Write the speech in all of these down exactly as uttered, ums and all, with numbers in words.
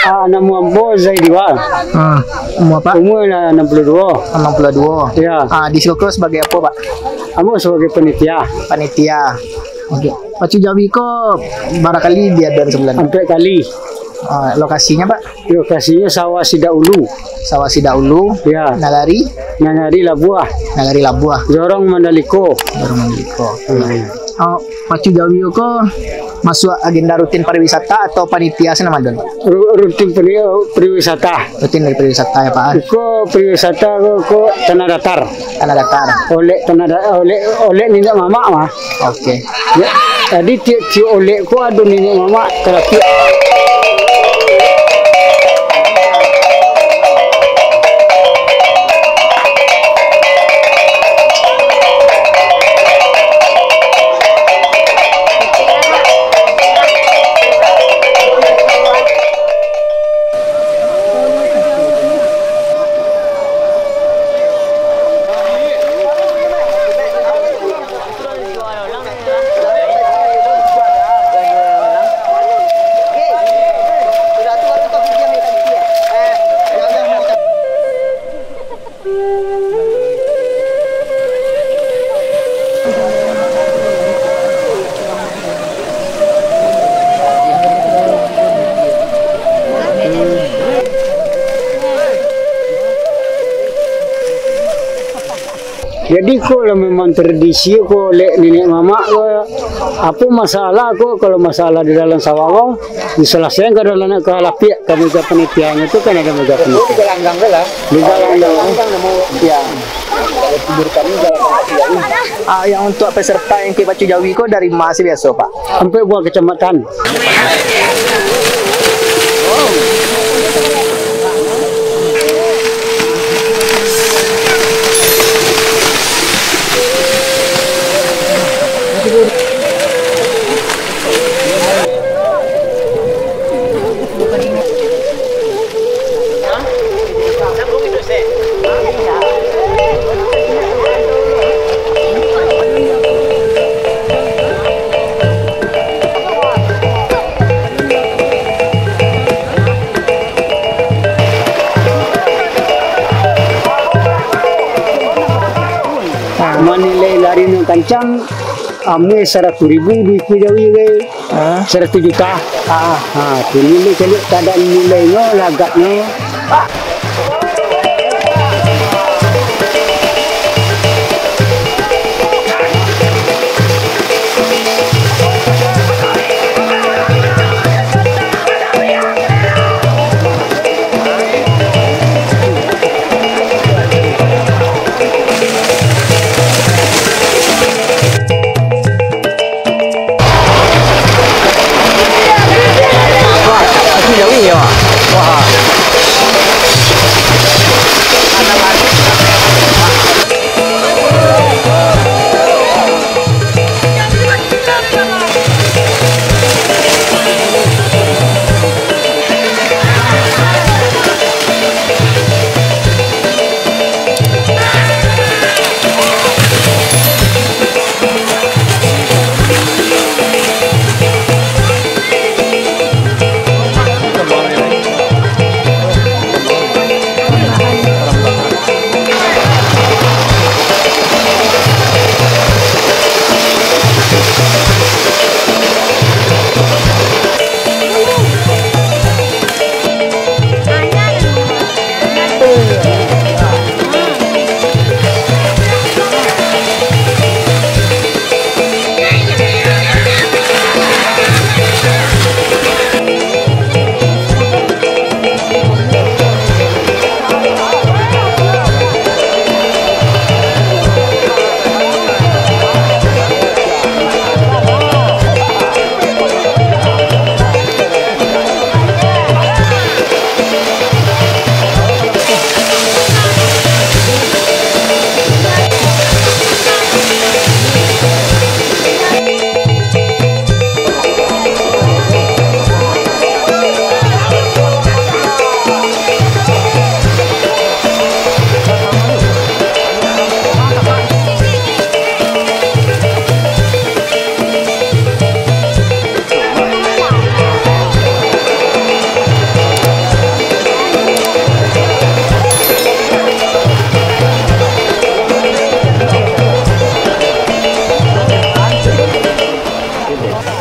Ah, namo ambo Zaidi Wal. Ah, umur apo? Umur lah anam puluah duo. Anam puluah duo. Ya. Ah, di siko sabagai apo, Pak? Ambo sabagai panitia. Panitia. Oke. Pacu Jawi ko bara kali diadoan sabulan? Ampek kali. Ah, lokasinyo, Pak? Lokasinyo Sawah Sidak Ulu. Sawah Sidak Ulu. Ya. Nagari? Nagari Labuah. Nagari Labuah. Jorong Mandaliko. Jorong Mandaliko. Hmm. Oh, Pacu Jawi ko masuak agenda rutin pariwisata atau panitia se nan ado? Ru-, rutin pari-, pariwisata. Rutin dari pariwisata ya, Pak. Iko pariwisata ko, ko Tanah Datar. Tanah Datar. Olek Tanah Da-, olek, olek niniak mamak mah. Oke. Ya, jadi tiok-tiok olek ko ado niniak mamak talapiak. Jadi ko lah memang tradisi ko, olek niniak mamak ko, apo masalah ko, kalau masalah di dalam sawah ko, diselesaikan kalau nak ka lapiak, ka meja panitianyo tu kan ado meja panitia. Di dalam tu lah. Di dalam tu. Ya. Ah, yang untuk peserta yang ka Pacu Jawi ko dari ma se biaso, Pak? Ampek buah kecamatan. Manilai lari nan kancang, ameh saratuih ribu di Pacu Jawi, weh. Ah. Saratuih juta. Ah. Ha, tu nilai caliak keadaan nilainyo, lagaknyo. Wah, Pacu Jawi yo. Wah.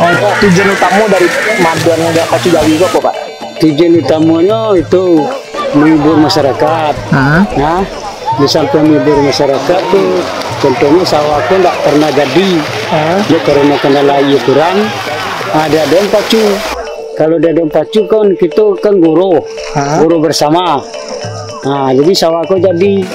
Tujuan utama dari maduan pacu jawi ko apo, Pak? Tujuan utamonyo itu menghibur masyarakat. Ah, Nah, di samping menghibur masyarakat tu, contohnya sawah ko ndak pernah jadi. ah, Yo, karena kendala aia kurang, ada ada pacu. Kalau ada ada pacu kan kita kan goro, Ah. goro bersama. Nah, jadi sawah ko jadi.